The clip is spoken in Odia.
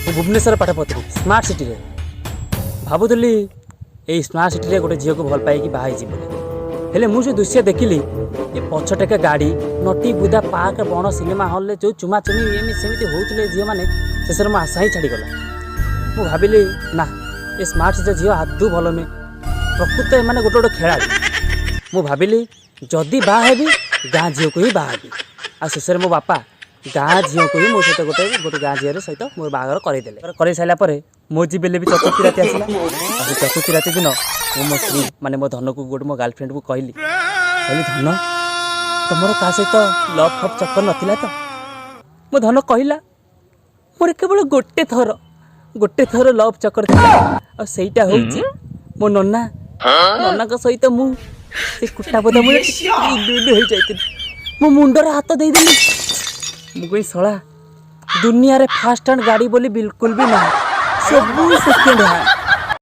ମୁଁ ଭୁବନେଶ୍ୱର ପାଠ ପଢ଼ୁଥିଲି ସ୍ମାର୍ଟ ସିଟିରେ। ଭାବୁଥିଲି ଏଇ ସ୍ମାର୍ଟ ସିଟିରେ ଗୋଟେ ଝିଅକୁ ଭଲ ପାଇକି ବାହା ହେଇଯିବି ବୋଲି। ହେଲେ ମୁଁ ଯେଉଁ ଦୃଶ୍ୟ ଦେଖିଲି, ଏ ପଛଟେକା ଗାଡ଼ି, ନଟି ବୁଦା, ପାର୍କ, ବଣ, ସିନେମା ହଲ୍ରେ ଯେଉଁ ଚୁମାଚୁମି ଏମିତି ସେମିତି ହେଉଥିଲେ ଝିଅମାନେ, ଶେଷରେ ମୋ ଆଶା ହିଁ ଛାଡ଼ିଗଲା। ମୁଁ ଭାବିଲି, ନା, ଏ ସ୍ମାର୍ଟ ସିଟିର ଝିଅ ଆଦୌ ଭଲ ନୁହେଁ। ପ୍ରକୃତ ଏମାନେ ଗୋଟେ ଗୋଟେ ଖେଳାଳି। ମୁଁ ଭାବିଲି, ଯଦି ବାହା ହେବି, ଗାଁ ଝିଅକୁ ହିଁ ବାହା ହେବି। ଆଉ ଶେଷରେ ମୋ ବାପା ଗାଁ ଝିଅକୁ ହିଁ ମୋ ସହିତ ଗୋଟେ ଗୋଟେ ଗାଁ ଝିଅର ସହିତ ମୋର ବାହାଘର କରେଇଦେଲେ। କରେଇ ସାରିଲା ପରେ ମୋ ଯିବେଲେ ବି ଚତୁର୍ଥୀ ରାତି ଆସିଲା। ଆଉ ସେ ଚତୁର୍ଥୀ ରାତି ଦିନ ମୁଁ ମୋ ସ୍ତ୍ରୀ, ମାନେ ମୋ ଧନକୁ, ଗୋଟେ ମୋ ଗାର୍ଲଫ୍ରେଣ୍ଡକୁ କହିଲି, କହିଲି, "ଧନ, ତମର କାହା ସହିତ ଲଭ୍ ଫବ୍ ଚକ୍କର ନଥିଲା ତ?" ମୋ ଧନ କହିଲା, "ମୋର କେବଳ ଗୋଟେ ଥର, ଗୋଟେ ଥର ଲଭ୍ ଚକ୍କର ଥିଲା। ଆଉ ସେଇଟା ହେଉଛି ମୋ ନନା। ନନାଙ୍କ ସହିତ ମୁଁ ସେ କୁଟା ବୋଦା ମୂଳେ ଇଲୁ ଇଲୁ ହେଇଯାଇଥିଲି।" ମୋ ମୁଣ୍ଡରେ ହାତ ଦେଇଦେଲି। ମୁଁ କହିଲି, ଶଳା, ଦୁନିଆରେ ଫାଷ୍ଟ ହ୍ୟାଣ୍ଡ ଗାଡ଼ି ବୋଲି ବିଲକୁଲ ବି ନାହିଁ, ସବୁ ସେକେଣ୍ଡ ହ୍ୟାଣ୍ଡ।